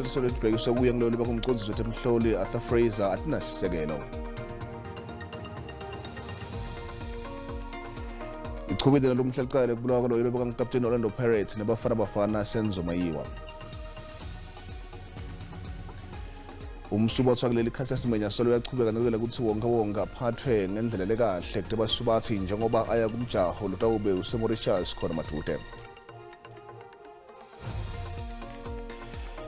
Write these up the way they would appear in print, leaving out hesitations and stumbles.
tinsolo letibhekiswe kuye ngilolo bekungumcondzisi wetemhloli Arthur Fraser atinasisekelo. Ichubile nalomhla licala lekubulawa kwaloyo lobekangukapteni Orlando Pirates neBafana Bafana Senzo Mayiwa. Umsubathi wakuleli Caster Semenya solo uyachubeka nekulwela kutsi wonke wonke aphathwe ngendlela lekahle kute basubathi njengoba aya kumjaho lotawube useMauritius khona madude.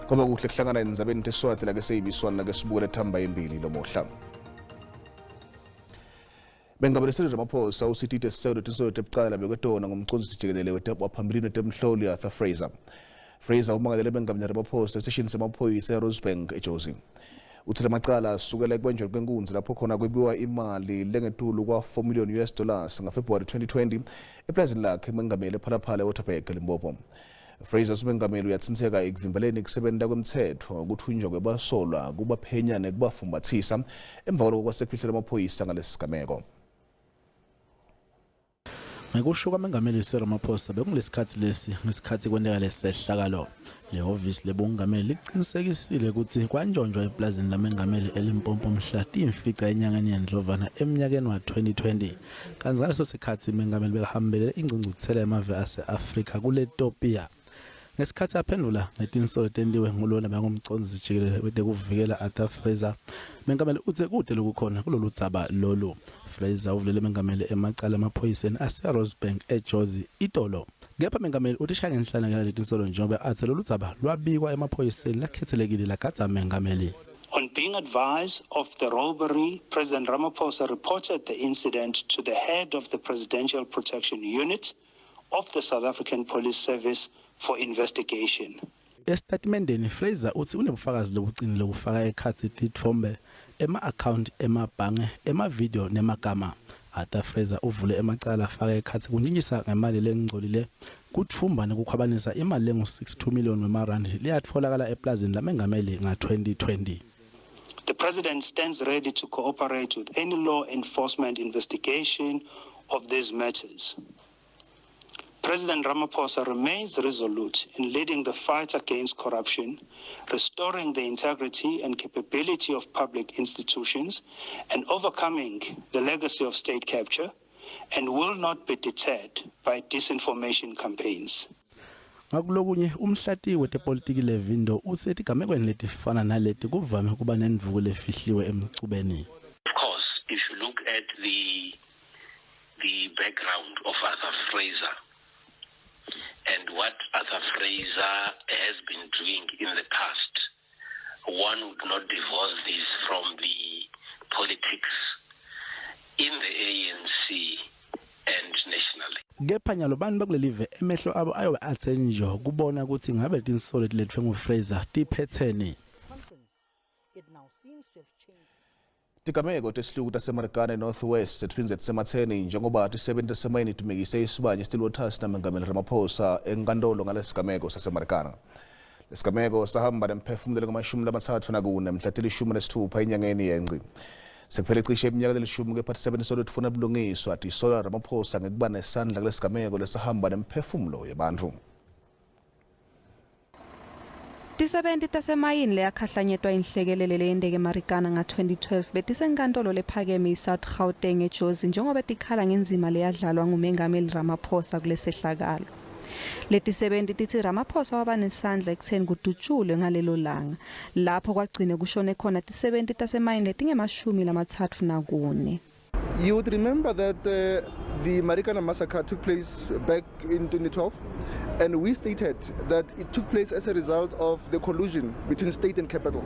Kwaba kuhle kuhlangana endzabeni teSwati lake seyibiswana lake sibukele thamba embili lomuhla. Bengameli Cyril Ramaphosa usitite siselo tinsolo tebucala bekwetona ngumcondzisi jikelele waphambilini wetemhloli Arthur Fraser. Fraser umangalele bengameli Ramaphosa esiteshini semaphoyisa eRosebank eJozi. Uthi lamacala asukela ekubanjweni kwenkunzi lapho khona kwebiwa imali lengetulu kwa-4 million US dollars ngaFebruwari 2020 eplazini lakhe mengameli ePhalaphala eWaterberg eLimpopo. Fraser umengameli uyatsintseka ekuvimbeleni kusebenta kwemtsetfo, kuthunjwa kwebasolwa, kubaphenya nekubafumbatsisa emva kwaloko kwasekufihlela amaphoyisa ngalesi sigameko. Ngekusho kwaMengameli Cyril Ramaphosa bekungulesikhatsi lesi ngesikhatsi kwenteka lesehlakalo. Lehhovisi lebungameli licinisekisile kutsi kwantshontshwa eplazini lamengameli eLimpopo mhla tiyimfica enyangeni yeNdlovana emnyakeni wa-2020. Kantsi ngaleso sikhatsi mengameli bekahambelele ingcungcuthela yemave ase-Afrika kuleTopiya. Ngesikhatsi aphendvula ngetinsolo tentiwe ngulona bangumcondzisi jikelele wetekuvikela Arthur Fraser, mengameli utse kute lokukhona kulolu dzaba lolu. Fraser uvulele mengameli emacala emaphoyiseni aseRosebank eJozi itolo. Kepha mengameli utishaya ngenhlana ngaletinsolo njengoba atse lolu dzaba lwabikwa emaphoyiseni lakhetselekile lagadza mengameli. On being advised of the robbery, President Ramaphosa reported the incident to the head of the Presidential Protection Unit of the South African Police Service for investigation. Esitatimendeni, Fraser utsi unebufakazi lobucinile lokufaka ekhatsi titfombe, ema-akhawunti emabhange, ema-video nemagama. Arthur Fraser uvule emacala afaka ekhatsi kuntjintjisa ngemali lengcolile, kutfumba nekukhwabanisa imali lengu-62 million wemarandi leyatfolakala eplazini lamengameli nga-2020. The president stands ready to cooperate with any law enforcement investigation of these matters. President Ramaphosa remains resolute in leading the fight against corruption, restoring the integrity and capability of public institutions, and overcoming the legacy of state capture, and will not be deterred by disinformation campaigns. Ngakulokunye, umhlatiyi wetepolitiki Levindo utsi etigamekweni letifana naleti kuvame kuba nendvuku lefihliwe emcubeni. Of course, if you look at the the background of Arthur Fraser and what Arthur Fraser has been doing in the past, one would not divorce this from the politics in the ANC and nationally. Kepha nyalo bantfu bakulelive emehlo abo ayobe atse njo kubona kutsi ngabe letinsolo letiletfwe nguFraser tiphetseni. Tigameko tesihluku taseMarikana eNorth West setiphindze tisematheni njengoba tisebenti tasemayini timikise isibanye Stillwater namengameli Ramaphosa enkantolo ngalesigameko saseMarikana. Lesigameko sahamba nemphefumulo lengamashumi 34 mhla tilishumi nesitfupha enyangeni yeNgci. Sekuphele cishe iminyaka lelishumi kepha tisebenti solo tifuna bulungiswa tisola Ramaphosa ngekuba nesandla kulesigameko lesahamba nemphefumulo yebantfu. Tisebenti tasemayini leyakhahlanyetwa inhlekelele leyenteke eMarikana nga-2012 betisenkantolo lephakeme iSouth Gauteng eJozi njengoba tikhala ngendzima leyadlalwa ngumengameli Ramaphosa kulesehlakalo. Letisebenti titsi Ramaphosa waba nesandla ekutseni kudutshulwe ngalelo langa, lapho kwagcine kushone khona tisebenti tasemayini letingemashumi 34. You would remember that the Marikana massacre took place back in 2012, and we stated that it took place as a result of the collusion between state and capital.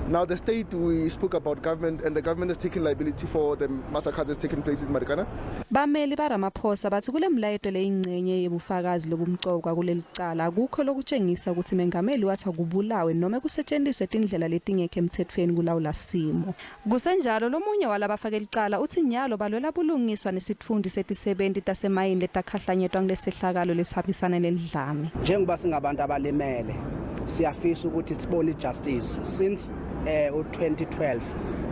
Now, the state, we spoke about government, and the government has taken liability for the massacre that's taken place in Marikana. Bameli baRamaphosa batsi kule mlayeto leyingcenye yebufakazi lobumcoka kuleli cala akukho lokutshengisa kutsi mengameli wathi akubulawe nome kusetjentiswe tindlela letingekho emtsetfweni kulawula simo. Kusenjalo, lomunye walabafake licala utsi nyalo balwela bulungiswa nesitfunti setisebenti tasemayini letakhahlanyetwa ngulesehlakalo lesihambisana nelidlame. Njengoba singabantu abalimele, siyafisa ukuthi sibone ijustice since u2012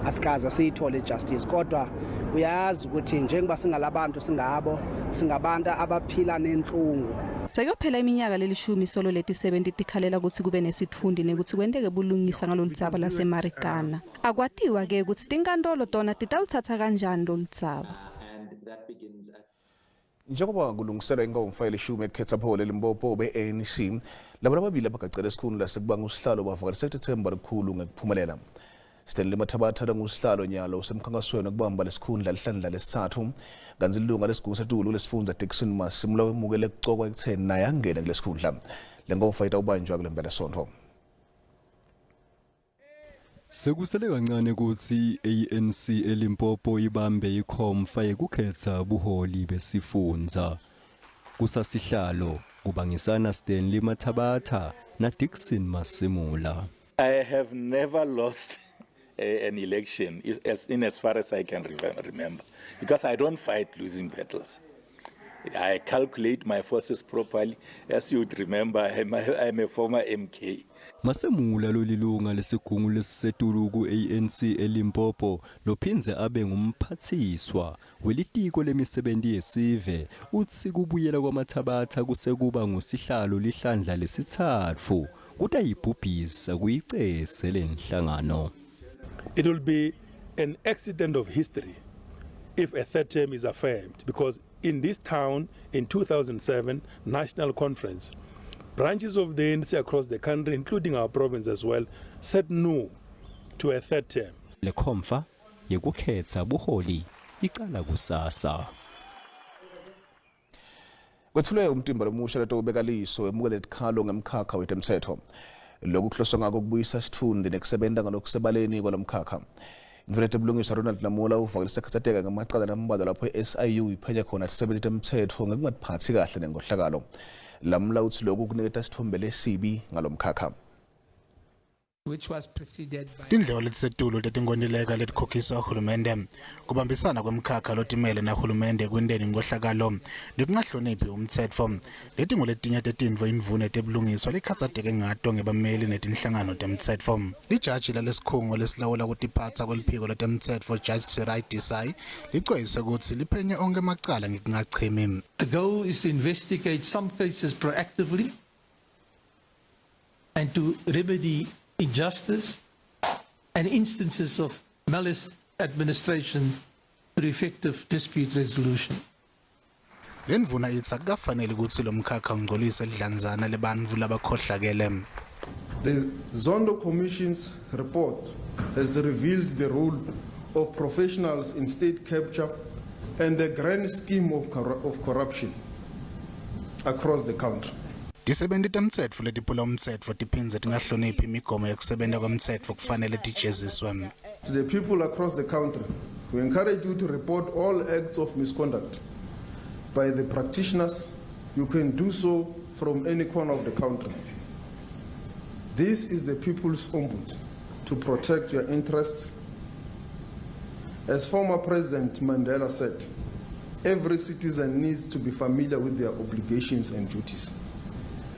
asikaze siyithole ijustice, kodwa Uyazi ukuthi njengoba singalabantu, singabo, singabantu abaphila nenhlungu. Sekuyophela iminyaka lelishumi solo letisebenti tikhalela kutsi kube nesitfundi nekutsi kwenteke bulungisa ngaloludzaba laseMarikana. Akwatiwa-ke kutsi tinkantolo tona titawutsatsa kanjani loludzaba. Njengoba kulungiselwa inkomfa yelishumi ekukhetsa buholi eLimpopo be-ANC, labo lababili abagacele esikhundla sekuba ngusihlalo bavakalise tetsemba likhulu ngekuphumelela. Stanley Mathabatha longusihlalo nyalo usemkhankasweni wekubamba lesikhundla lihlandla lesitsatfu, kantsi lilunga lesigungu setulu lesifundza Dickson Masimula wemukele kucokwa ekutheni naye angene kulesikhundla. Le nkomfa itawubanjwa kule mpelasonto. Sekusele kancane kutsi i-ANC eLimpopo ibambe ikhomfa yekukhetsa buholi besifundza. Kusasihlalo kubangisana Stanley Mathabatha naDickson Masimula. I have never lost an election as far as I can remember, because I don't fight losing battles. I calculate my forces properly. As you would remember, I'm a former MK. Masemula lolilunga lesigungu lesisetulu ku-ANC eLimpopo lophindze abe ngumphathiswa welitiko lemisebenti yesive utsi kubuyela kwaMathabatha kusekuba ngusihlalo lihlandla lesitsatfu kutayibhubhisa kuyicese lenhlangano. It will be an accident of history if a third term is affirmed, because in this town in 2007 National Conference, branches of the ANC across the country, including our province as well, said no to a third term. Lekhomfa yekukhetsa buholi icala kusasa. Kwethulwe umtimba lomusha letowubeka liso emukele tikhalo ngemkhakha wetemtsetfo. Lokhu kuhloswe ngako kubuyisa sitfundi nekusebenta ngalokusebaleni kwalomkhakha. Indvuna yetebulungiswa Ronald Lamola uvakalise khatsateka ngemacala lambalwa lapho i-SIU iphenya khona tisebenti temtsetfo ngekungatiphatsi kahle nenkohlakalo. Lamula utsi lokhu kuniketa sitfombe lesibi ngalomkhakha. Which was preceded by Tindleko letisetulu tetinkontileka letikhokhiswa uhulumende, kubambisana kwemkhakha lotimele nahulumende ekwenteni inkohlakalo nekungahloniphi umtsetfo, leti nguletinye tetintfo indvuna yetebulungiswa lekhatsateke ngato ngebameli netinhlangano temtsetfo. Lijaji lalesikhungo lesilawula kutiphatsa kweliphiko letemtsetfo, Judge Siraj Desai, licwayiswe kutsi liphenye onkhe emacala ngekungachemi. The goal is to investigate some cases proactively and to remedy injustice and instances of maladministration through effective dispute resolution. Lendvuna itsi akukafaneli kutsi lomkhakha ungcolise lidlanzana lebantfu labakhohlakele. The Zondo Commission's report has revealed the role of professionals in state capture and the grand scheme of corruption across the country. Tisebenti temtsetfo letiphula umtsetfo tiphindze tingahloniphi imigomo yekusebenta kwemtsetfo kufanele tijeziswe. To the people across the country, we encourage you to report all acts of misconduct by the practitioners. You can do so from any corner of the country. This is the people's ombud to protect your interests. As former President Mandela said, every citizen needs to be familiar with their obligations and duties.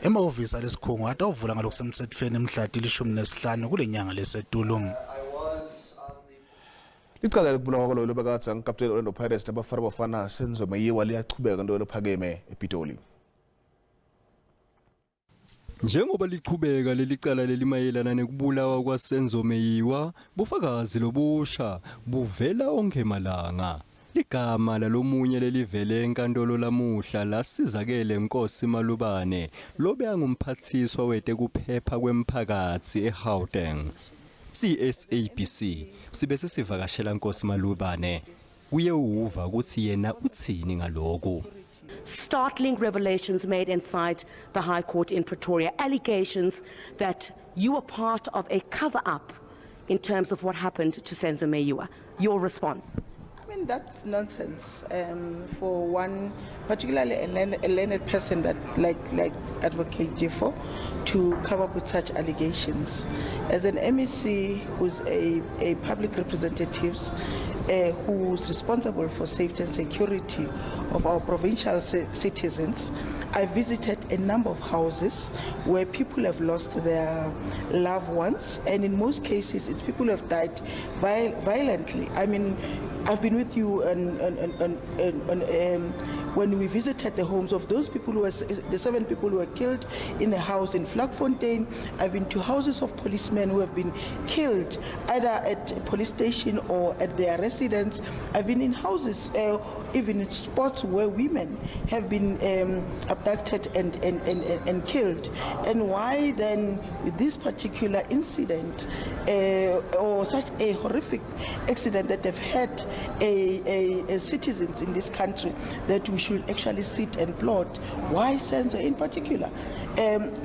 Emahhovisi alesikhungo atawuvula ngalokusemtsetfweni mhla ti-15 kule nyanga lesetulu. Licala lekubulawa kwaloyo lobekadze angukapteni Orlando Pirates nabafana bafana Senzo Meyiwa liyachubeka into lophakeme ePitoli. Njengoba lichubeka lelicala lelimayelana nekubulawa kwaSenzo Meyiwa, bufakazi lobusha buvela onkhe malanga. Ligama lalomunye lelivele enkantolo lamuhla lasizakele Nkosi Malubane, lobe angumphathiswa wetekuphepha kwemphakatsi eGauteng. CSABC sibe sesivakashela Nkosi Malubane kuyewuva kutsi yena utsini ngaloku. Startling revelations made inside the High Court in Pretoria. Allegations that you were part of a cover up in terms of what happened to Senzo Meyiwa. Your response? I mean, that's nonsense for one, particularly a learned person that like Advocate Teffo, to come up with such allegations. As an MEC who's a public representative, who's responsible for safety and security of our provincial citizens, I visited a number of houses where people have lost their loved ones, and in most cases, it's people who have died violently. I mean, I've been with you and, and, and, and, and when we visited the homes of those people who were, the seven people who were killed in a house in Vlakfontein. I've been to houses of policemen who have been killed either at a police station or at their residence. I've been in houses, even in spots where women have been abducted and, and, and, and killed. And why then with this particular incident or such a horrific accident that they've had a, a citizens in this country that we should actually sit and plot why Senzo in particular?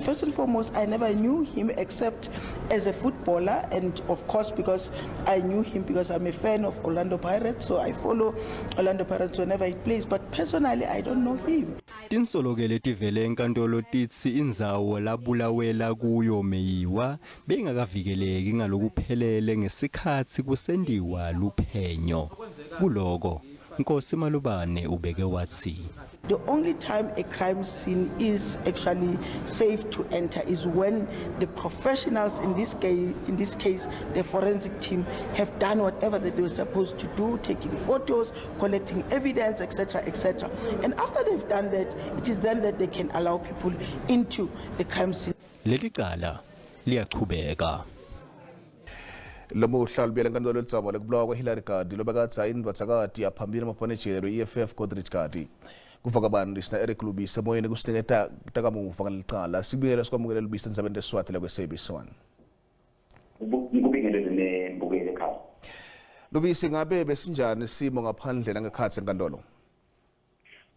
First and foremost, I never knew him except as a footballer, and of course because I knew him because I'm a fan of Orlando Pirates, so I follow Orlando Pirates whenever he plays. But personally, I don't know him. Tinsolo ke letivele enkantolo titsi indzawo labulawela kuyo Meyiwa bengakavikeleki ngalokuphelele ngesikhatsi kusentiwa luphenyo. Kuloko Nkosi Malubane ubeke watsi The only time a crime scene is actually safe to enter is when the professionals, in this case, the forensic team, have done whatever that they were supposed to do, taking photos, collecting evidence, etc., etc. And after they've done that, it is then that they can allow people into the crime scene. Lelicala liyachubeka. Lomuhla libuyela enkantolo lelidzaba lekubulawa kwaHillary Gardee, lobekadze ayindvodzakati yaphambili emabhanejela we-EFF Godrich Gardee. Kuva kabanti sina Eric Lubisi emoyeni kusiniketa takamuva ngalelicala. Sibuyele sikwamukele Lubisi endzabeni teSiswati lakwe-SABC 1. Ngikubingelele nembukeli ekhaya. Lubisi, ngabe besinjani isimo ngaphandle nangekhatsi enkantolo?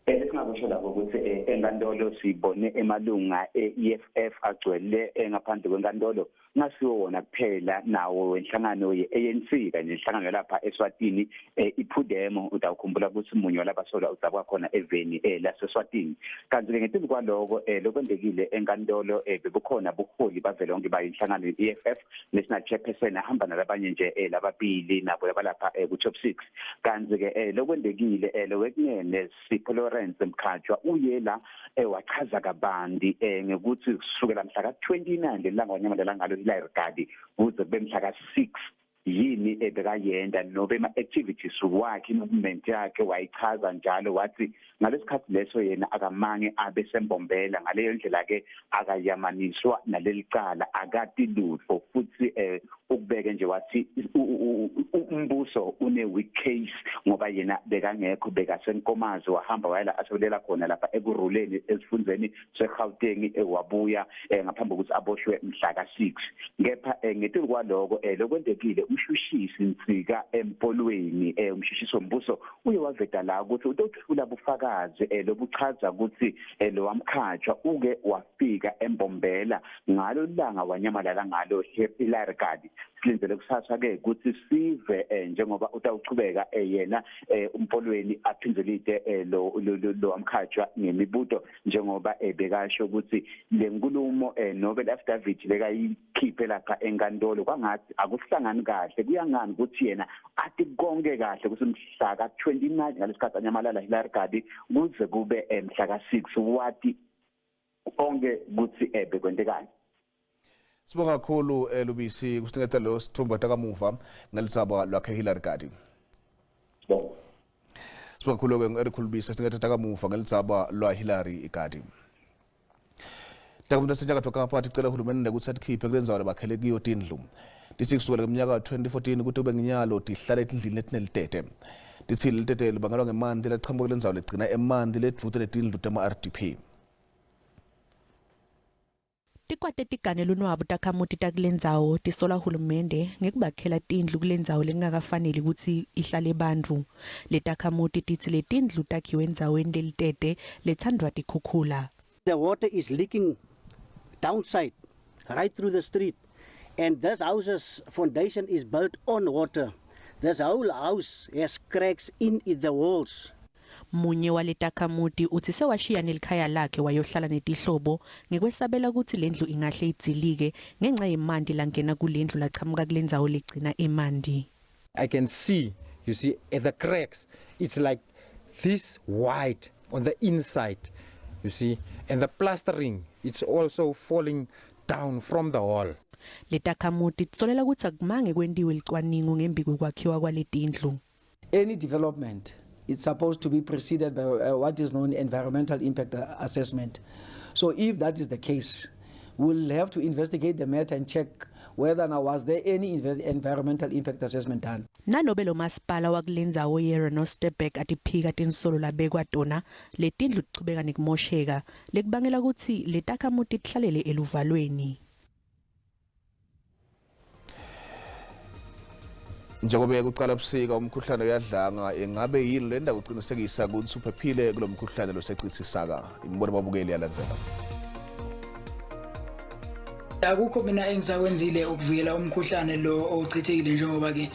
Lesingakusho lapho ukuthi enkantolo sibone emalunga e-EFF agcwele ngaphandle kwenkantolo, ngasiwo wona kuphela, nawo wenhlangano ye-ANC kanye nenhlangano lapha eSwatini iPhudemo. Utawukhumbula ukuthi munye walabasolwa udzabuka khona eveni laseSwatini. Kanti-ke ngetulu kwaloko lokwendekile enkantolo, bebukhona buholi bavelonke bayinhlangano ye-EFF, national chairperson ahamba nalabanye nje lababili nabo labalapha ku-top 6. Kanti-ke lokwendekile, lowekunene Sipho Lawrence Mkhatshwa uye la wachaza kabanti ngekuthi kusukela mhla ka-29, lelanga wanyamalala ngalo Hillary Gardee, kuze kube mhla ka-6, yini ebekayenda nobe ema-activities wakhe, movement yakhe, wayichaza njalo. Wathi ngalesikhathi leso yena akamange abe sembombela, ngaleyo ndlela ke akayamaniswa naleli cala, akati lutho. Futhi ukubeke nje wathi umbuso une weak case ngoba yena bekangekho, bekasenkomazi, wahamba wayela asebelela khona lapha Ekurhuleni esifundzeni seGauteng, wabuya ngaphambi kokuthi aboshwe mhla ka6. Kepha ngetulu kwaloko lokwendekile, umshushisi Nsika Empolweni, umshushisi wombuso, uye waveta la ukuthi utothula bufakazi lobuchaza ukuthi lo wamkhatshwa uke wafika embombela ngalo langa wanyamalala ngalo Hillary Gardee. Silindzele kusasa ke ukuthi sive njengoba utawuchubeka yena umpolweni aphindze lite lo wamkhatshwa ngemibuto, njengoba bekasho ukuthi le nkulumo nobe affidavit lekayikhiphe lapha enkantolo kwangathi akuhlangani kahle. Kuyangani ukuthi yena athi konke kahle ukuthi mhla ka-29, ngalesikhathi anyamalala Hillary Gardee, kuze kube mhla ka-6, wathi konke ukuthi bekwentekani? Sibonga kakhulu Lubisi kusiniketa lo sithombe takamuva ngeludzaba lwakhe Hillary Gardee. Sibonga. Sibonga kakhulu ke Eric Lubisi siniketa takamuva ngeludzaba lwa Hillary Gardee. Takhamuti tasenyakatfo Kapa ticela uhulumende kutsi atikhiphe kulendzawo labakhele kiyo tindlu. Titsi kusukela ngeminyaka ka-2014 kute kube nginyalo tihlala etindlini letinelitete. Titsi lelitete libangelwa ngemanti lachamuka kulendzawo legcina emanti ledvute netindlu tema-RDP. Tikwate tigane lunwabu takhamuti takulendzawo tisola hulumende ngekubakhela tindlu kulendzawo lekungakafaneli kutsi ihlale bantfu. Letakhamuti titsi letindlu takhiwe endzaweni lelitete lethandvwa tikhukhula. The water is leaking downside, right through the street. And this house's foundation is built on water. This whole house has cracks in the walls. Munye waletakhamuti utsi sewashiya nelikhaya lakhe wayohlala netihlobo ngekwesabela kutsi lendlu ingahle idzilike ngenca yemanti langena kulendlu lachamuka kulendzawo legcina emanti. I can see, you see, the cracks. It's like this wide on the inside, you see, and the plastering, it's also falling down from the wall. Letakhamuti tisolela kutsi akumange kwentiwe licwaningo ngembi kwekwakhiwa kwaletindlu. Any development it's supposed to be preceded by what is known environmental impact assessment. So if that is the case, we'll have to investigate the matter and check whether now was there any environmental impact assessment done. Nanobe lo masipala wakulendzawo yeRenosterberg atiphika tinsolo labekwa tona, letindlu tichubeka nekumosheka lekubangela kutsi letakhamuti tihlalele eluvalweni. Njengoba kuqala ubusika umkhuhlane uyadlanga, ingabe yini lenda kuqinisekisa ukuthi uphephile kulo mkhuhlane losecithisaka? Imibono babukeli yalandzela. Akukho mina engisakwenzile ukuvikela umkhuhlane lo ochithekile njengoba ke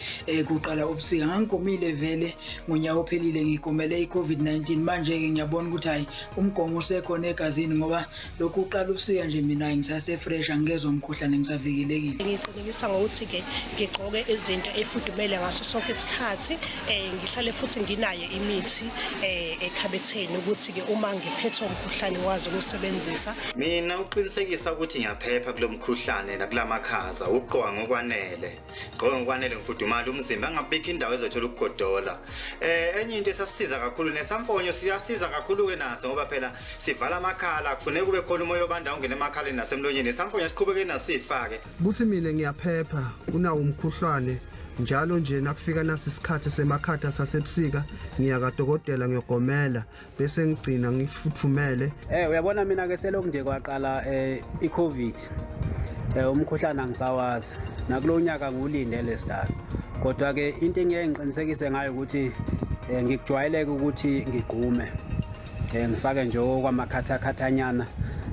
kuqala ubusika. Ngangigomile vele ngonyaka ophelile, ngigomele i-COVID-19. Manje ke ngiyabona ukuthi hayi, umgomo usekhona egazini ngoba lokhu uqala ubusika nje mina ngisase fresh, angikezwa umkhuhlane, ngisavikelekile. Ngiqinisekisa ngokuthi ke ngigqoke izinto efudumele ngaso sonke isikhathi, ngihlale futhi nginayo imithi ekhabetheni ukuthi ke uma ngiphethwe umkhuhlane ngikwazi ukusebenzisa. Mina uqinisekisa ukuthi ngiyaphepha kulo mkhuhlane nakulamakhaza, ukugqoka ngokwanele. Gqoka ngokwanele, ngifudumala umzimba, angabikho indawo ezothola ukugodola. Enye into esasisiza kakhulu nesamfonyo siyasiza kakhulu ke naso ngoba phela sivala amakhala, kufuneka kube khona umoya obanda ungena emakhaleni nasemlonyeni. Isamfonyo siqhubeke nasifake. Kuthi mina ngiyaphepha kunawo umkhuhlane njalo nje nakufika nasi isikhathi semakhata sasebusika ngiya kadokotela ngiyogomela bese ngigcina ngifuthumele. Uyabona mina ke selokhu nje kwaqala iCovid, umkhuhlane angisawazi, nakulo nyaka ngiwulindele sidalo, kodwa ke into engiye ngiqinisekise ngayo ukuthi ngikujwayeleke ukuthi ngigqume, ngifake nje okwamakhathakhathanyana,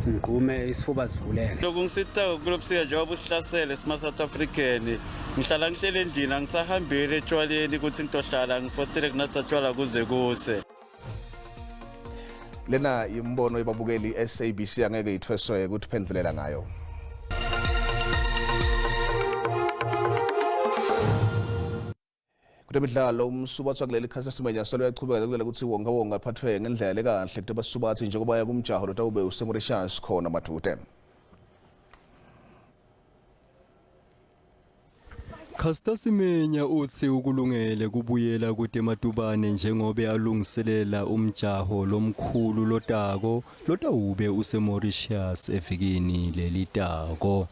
ngigqume isifuba sivuleke. Lokhu ngisitha kulobusika njengoba usihlasele sima South African, ngihlala ngihlele endlini, angisahambeli etshwaleni ukuthi ngitohlala ngifostele kunatha tshwala kuze kuse. Lena imbono yababukeli, SABC angeke ithweswe ukuthi phendvulela ngayo. Kutemidlalo, umsubathi wakuleli Caster Semenya solo uyachubeka kulela ukuthi wonke wonke aphathwe ngendlela lekahle kutebasubathi njengoba ya kumjaho lotawube useMauritius khona madude. Caster Semenya uthi ukulungele kubuyela kutematubane njengobe alungiselela umjaho lomkhulu lotako lotawube useMauritius evikini lelitako.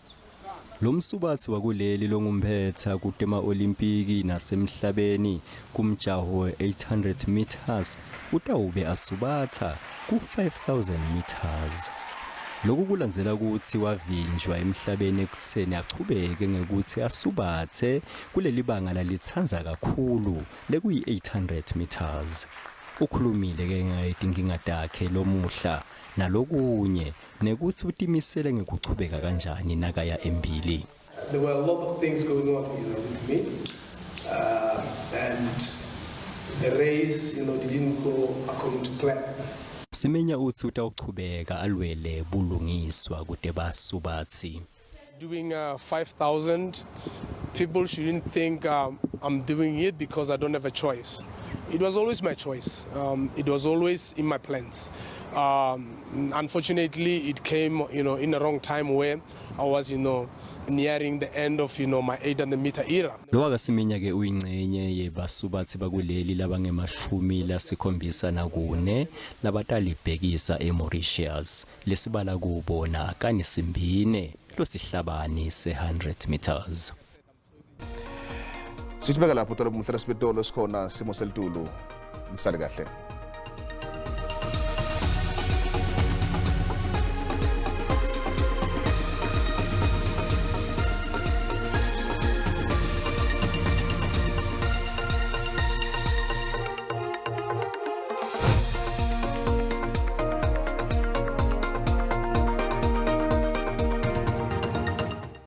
Lo msubathi wakuleli longumphetha kutema-Olimpiki nasemhlabeni kumjaho we-800 meters utawube asubatha ku-5000 meters. Lokhu kulandzela ukuthi wavinjwa emhlabeni ekutheni achubeke ngekuthi asubathe kuleli banga lalitsandza kakhulu lekuyi-800 meters. Ukhulumile ke ngayetinkinga takhe lomuhla nalokunye nekuthi utimisele ngekuchubeka kanjani nakaya embili. There were a lot of things going on with me, and the race didn't go according to plan. Semenya uthi utawuchubeka alwele bulungiswa kute basubathi. Doing 5,000, people shouldn't think I'm doing it because I don't have a choice. It was always my choice. It was always in my plans. Unfortunately, it came in the wrong time where I was nearing the end of my 800 meter era. Lo wakaSemenya ke uyingcenye yebasubathi bakuleli labange-74 labatalibhekisa eMauritius, lesibala kubona Akani Simbine losihlabani se-100 meters. Sisibeka lapho tolo muhla sibetolo sikhona simo selitulu. Nisale kahle.